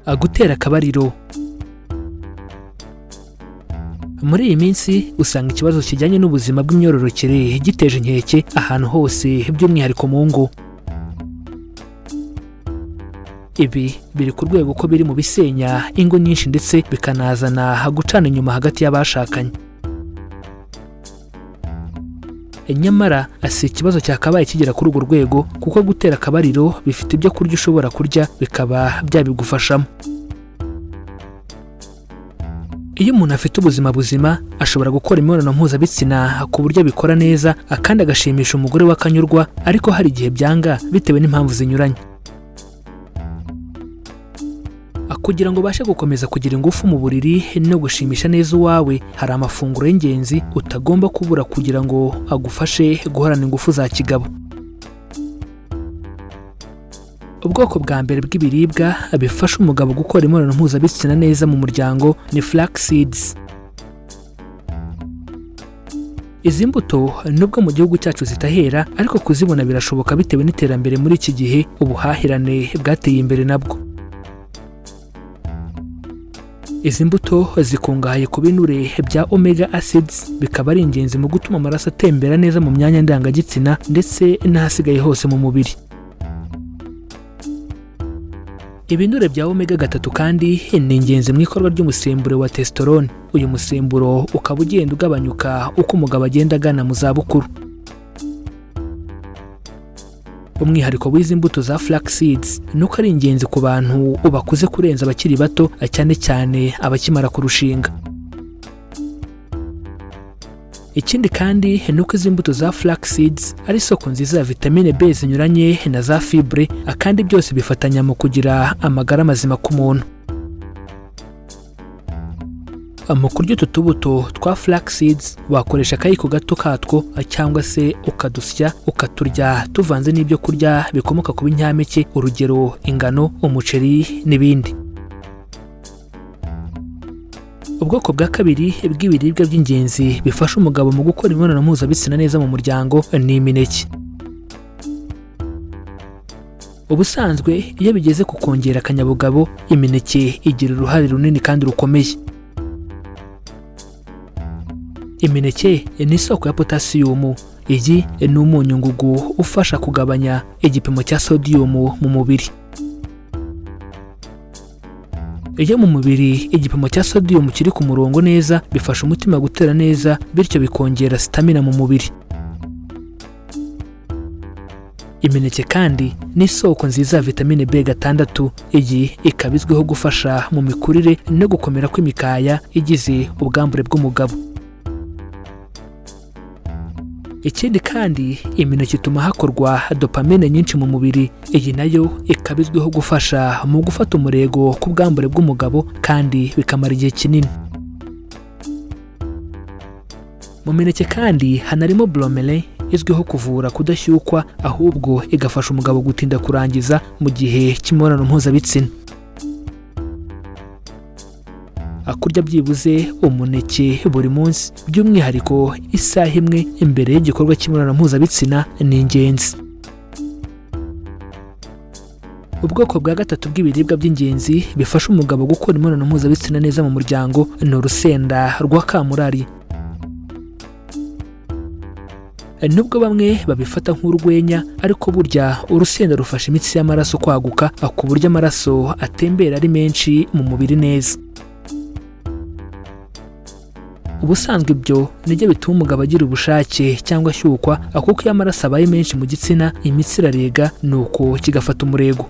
Gutera akabariro. Muri iyi minsi usanga ikibazo kijyanye n'ubuzima bw'imyororokere giteje inkeke ahantu hose, by'umwihariko mu ngo. Ibi biri ku rwego ko biri mu bisenya ingo nyinshi, ndetse bikanazana gucana inyuma hagati y'abashakanye. Nyamara si ikibazo cyakabaye kigera kuri urwo rwego, kuko gutera akabariro bifite ibyo kurya ushobora kurya bikaba byabigufashamo. Iyo umuntu afite ubuzima buzima, ashobora gukora imibonano mpuzabitsina ku buryo abikora neza kandi agashimisha umugore we akanyurwa, ariko hari igihe byanga bitewe n'impamvu zinyuranye. Kugira ngo ubashe gukomeza kugira ingufu mu buriri no gushimisha neza uwawe, hari amafunguro y'ingenzi utagomba kubura kugira ngo agufashe guhorana ingufu za kigabo. Ubwoko bwa mbere bw'ibiribwa bifasha umugabo gukora imibonano mpuzabitsina neza mu muryango ni flax seeds. Izi mbuto nubwo mu gihugu cyacu zitahera, ariko kuzibona birashoboka bitewe n'iterambere muri iki gihe, ubuhahirane bwateye imbere nabwo. Izi mbuto zikungahaye ku binure bya omega acids, bikaba ari ingenzi mu gutuma amaraso atembera neza mu myanya ndangagitsina ndetse n'ahasigaye hose mu mubiri. Ibinure bya omega 3 kandi ni ingenzi mu ikorwa ry'umusemburo wa testosterone. Uyu musemburo ukaba ugenda ugabanyuka uko umugabo agenda agana mu zabukuru. Umwihariko w'izi mbuto za flax seeds ni uko ari ingenzi ku bantu bakuze kurenza abakiri bato, cyane cyane abakimara kurushinga. Ikindi kandi ni uko izi mbuto za flax seeds ari isoko nziza ya vitamine B zinyuranye na za fibre, kandi byose bifatanya mu kugira amagara mazima ku muntu. Mu kurya utu tubuto twa flax seeds, wakoresha akayiko gato katwo cyangwa se ukadusya ukaturya tuvanze n'ibyo kurya bikomoka ku binyampeke, urugero ingano, umuceri n'ibindi. Ubwoko bwa kabiri bw'ibiribwa by'ingenzi bifasha umugabo mu gukora imibonano mpuzabitsina neza mu muryango ni imineke. Ubusanzwe iyo bigeze ku kongera akanyabugabo, imineke igira uruhare runini kandi rukomeye. Imineke ni isoko ya potasiyumu. Iyi ni umunyungugu ufasha kugabanya igipimo cya sodiyumu mu mubiri. Iyo mu mubiri igipimo cya sodiyumu kiri ku murongo neza, bifasha umutima gutera neza, bityo bikongera stamina mu mubiri. Imineke kandi ni isoko nziza ya vitamine B6. Iyi ikaba izwiho gufasha mu mikurire no gukomera kw'imikaya igize ubwambure bw'umugabo. Ikindi kandi, imineke ituma hakorwa dopamine nyinshi mu mubiri. Iyi nayo ikaba izwiho gufasha mu gufata umurego ku bwambure bw'umugabo kandi bikamara igihe kinini. Mu mineke kandi hanarimo bromelain, izwiho kuvura kudashyukwa, ahubwo igafasha umugabo gutinda kurangiza mu gihe cy'imibonano mpuzabitsina. Kurya byibuze umuneke buri munsi, by'umwihariko isaha imwe imbere y'igikorwa cy'imibonano mpuzabitsina, ni ingenzi. Ubwoko bwa gatatu bw'ibiribwa by'ingenzi bifasha umugabo gukora imibonano mpuzabitsina neza mu muryango ni urusenda rwa kamurari. Nubwo bamwe babifata nk'urwenya, ariko burya urusenda rufasha imitsi y'amaraso kwaguka ku buryo amaraso atembera ari menshi mu mubiri neza. Ubusanzwe ibyo nibyo bituma umugabo agira ubushake cyangwa ashyukwa, kuko iyo amaraso abaye menshi mu gitsina, imitsi irarega, nuko kigafata umurego.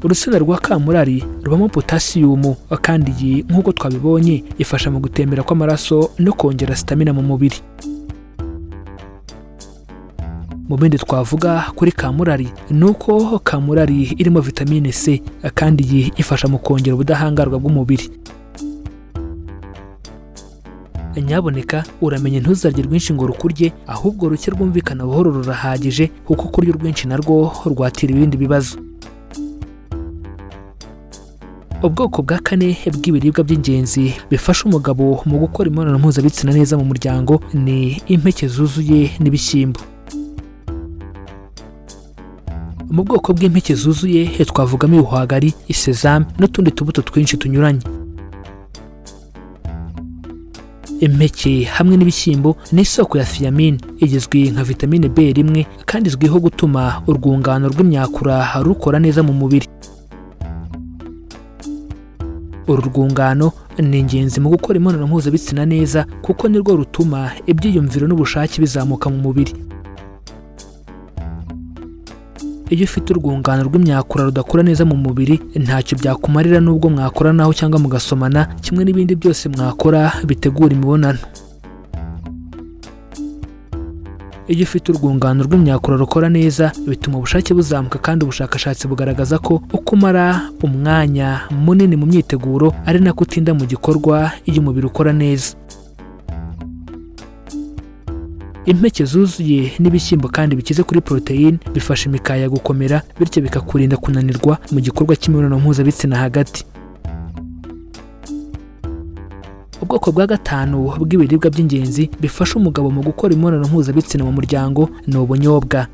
Urusenda rwa kamurari rubamo potasiyumu, kandi iyi nk'uko twabibonye ifasha mu gutembera kw'amaraso no kongera stamina mu mubiri. Mu bindi twavuga kuri kamurari ni uko kamurari irimo vitamine C, kandi iyi ifasha mu kongera ubudahangarwa bw'umubiri. Nyaboneka uramenye ntuzarye rwinshi ngo rukurye, ahubwo ruke rwumvikana buhoro rurahagije, kuko kurya urwinshi narwo rwatira ibindi bibazo. Ubwoko bwa kane bw'ibiribwa by'ingenzi bifasha umugabo mu gukora imibonano mpuzabitsina neza mu muryango ni impeke zuzuye n'ibishyimbo. Mu bwoko bw'impeke zuzuye twavugamo ibihwagari, isezame n'utundi tubuto twinshi tunyuranye. Impeke hamwe n'ibishyimbo ni isoko ya thiamine, igizwe nka vitamine B1 kandi izwiho gutuma urwungano rw'imyakura rukora neza mu mubiri. Uru rwungano ni ingenzi mu gukora imibonano mpuzabitsina neza, kuko nirwo rutuma ibyiyumviro n'ubushake bizamuka mu mubiri. Iyo ufite urwungano rw'imyakura rudakora neza mu mubiri, ntacyo byakumarira nubwo mwakoranaho cyangwa mugasomana, kimwe n'ibindi byose mwakora bitegura imibonano. Iyo ufite urwungano rw'imyakura rukora neza, bituma ubushake buzamuka, kandi ubushakashatsi bugaragaza ko uko umara umwanya munini mu myiteguro ari nako utinda mu gikorwa iyo umubiri ukora neza. Impeke zuzuye n'ibishyimbo kandi bikize kuri poroteyine bifasha imikaya gukomera, bityo bikakurinda kunanirwa mu gikorwa cy'imibonano mpuzabitsina hagati. Ubwoko bwa gatanu bw'ibiribwa by'ingenzi bifasha umugabo mu gukora imibonano mpuzabitsina mu muryango ni ubunyobwa.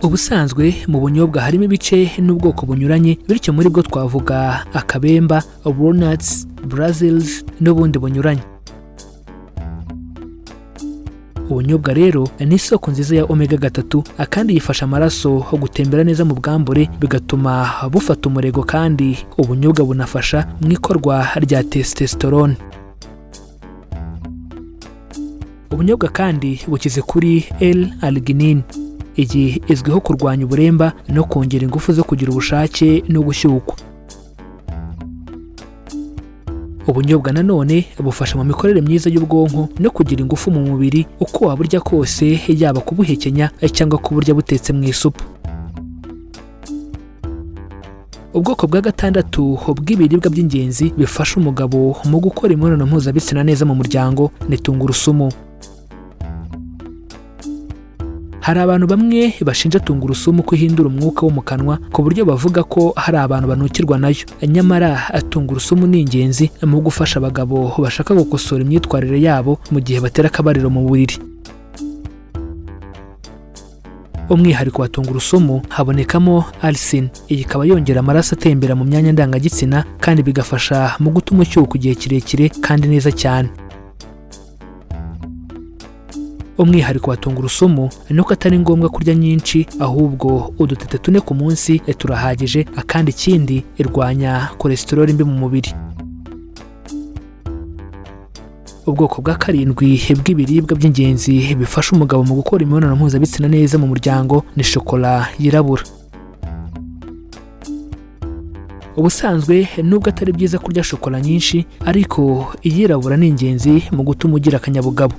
Ubusanzwe mu bunyobwa harimo ibice n'ubwoko bunyuranye, bityo muri bwo twavuga akabemba, walnuts, brazils n'ubundi bunyuranye. Ubunyobwa rero ni isoko nziza ya omega 3, kandi yifasha amaraso gutembera neza mu bwambure, bigatuma bufata umurego, kandi ubunyobwa bunafasha mu ikorwa rya testosterone. Ubunyobwa kandi bukize kuri L-arginine. Iyi izwiho kurwanya uburemba no kongera ingufu zo kugira ubushake no gushyukwa. Ubunyobwa nanone bufasha mu mikorere myiza y'ubwonko no kugira ingufu mu mubiri, uko waburya kose, yaba kubuhekenya cyangwa kuburya butetse mu isupu. Ubwoko bwa gatandatu bw'ibiribwa by'ingenzi bifasha umugabo mu gukora imibonano mpuzabitsina neza mu muryango ni tungurusumu. Hari abantu bamwe bashinja tungurusumu ko ihindura umwuka wo mu kanwa, ku buryo bavuga ko hari abantu banukirwa nayo. Nyamara tungurusumu ni ingenzi mu gufasha abagabo bashaka gukosora imyitwarire yabo mu gihe batera akabariro mu buriri. Umwihariko wa tungurusumu habonekamo allicin, iyi ikaba yongera amaraso atembera mu myanya ndangagitsina, kandi bigafasha mu gutuma ushyuka igihe kirekire kandi neza cyane. Umwihariko wa tungurusumu ni uko atari ngombwa kurya nyinshi, ahubwo udutete 4 ku munsi turahagije, kandi ikindi irwanya cholesterol mbi mu mubiri. Ubwoko bwa karindwi bw'ibiribwa by'ingenzi bifasha umugabo mu gukora imibonano mpuzabitsina neza mu muryango ni shokora yirabura. Ubusanzwe nubwo atari byiza kurya shokora nyinshi, ariko iyirabura ni ingenzi mu gutuma ugira akanyabugabo.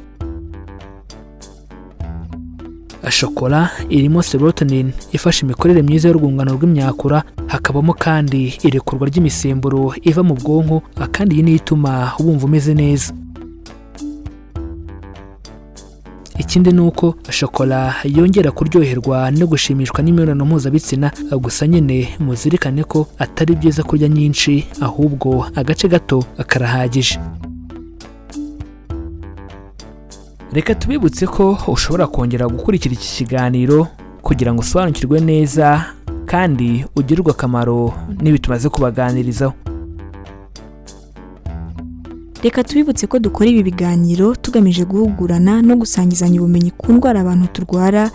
Shokora irimo serotonin ifasha imikorere myiza y'urwungano rw'imyakura, hakabamo kandi irekurwa ry'imisemburo iva mu bwonko, kandi iyi niyo ituma wumva umeze neza. Ikindi ni uko shokora yongera kuryoherwa no gushimishwa n'imibonano mpuzabitsina, gusa nyine muzirikane ko atari byiza kurya nyinshi, ahubwo agace gato karahagije. Reka tubibutse ko ushobora kongera gukurikira iki kiganiro kugira ngo usobanukirwe neza kandi ugirirwe akamaro n'ibi tumaze kubaganirizaho. Reka tubibutse ko dukora ibi biganiro tugamije guhugurana no gusangizanya ubumenyi ku ndwara abantu turwara,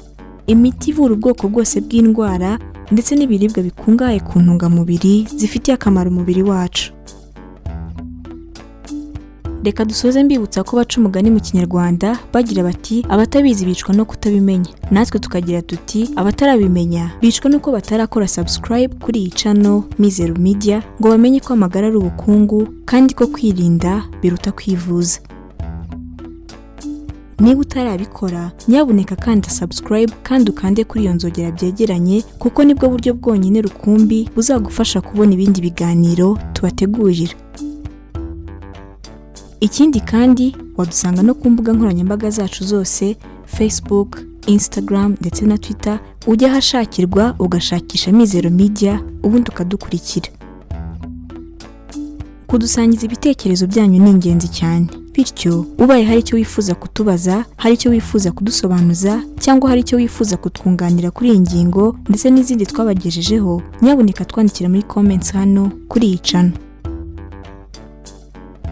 imiti ivura ubwoko bwose bw'indwara, ndetse n'ibiribwa bikungahaye ku ntungamubiri zifitiye akamaro umubiri wacu. Reka dusoze mbibutsa ko baca umugani mu Kinyarwanda bagira bati abatabizi bicwa no kutabimenya, natwe tukagira tuti abatarabimenya bicwa nuko batarakora subscribe kuri iyi channel Mizero Media ngo bamenye ko amagara ari ubukungu kandi ko kwirinda biruta kwivuza. Niba utarabikora nyabuneka kanda subscribe kandi ukande kuri iyo nzogera byegeranye, kuko nibwo buryo bwonyine rukumbi buzagufasha kubona ibindi biganiro tubategurira. Ikindi kandi wadusanga no ku mbuga nkoranyambaga zacu zose Facebook, Instagram ndetse na Twitter, ujya ahashakirwa ugashakisha Mizero Media ubundi ukadukurikira. Kudusangiza ibitekerezo byanyu ni ingenzi cyane, Bityo ubaye hari icyo wifuza kutubaza, hari icyo wifuza kudusobanuza, cyangwa hari icyo wifuza kutwunganira kuri iyi ngingo ndetse n'izindi twabagejejeho, nyabuneka twandikira muri comments hano kuri iyi channel.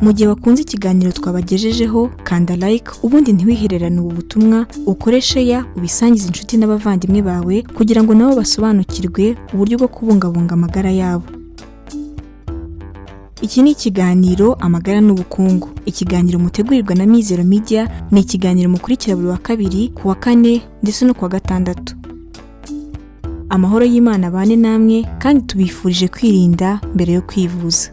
Mu gihe wakunze ikiganiro twabagejejeho, kanda like, ubundi ntiwihererane ubu butumwa, ukore share, ubisangize inshuti n'abavandimwe bawe kugira ngo nabo basobanukirwe uburyo bwo kubungabunga amagara yabo. Iki ni ikiganiro Amagara n'Ubukungu, ikiganiro mutegurirwa na Mizero Media. Ni ikiganiro mukurikira buri wa kabiri, ku wa kane ndetse no ku wa gatandatu. Amahoro y'Imana abane namwe, kandi tubifurije kwirinda mbere yo kwivuza.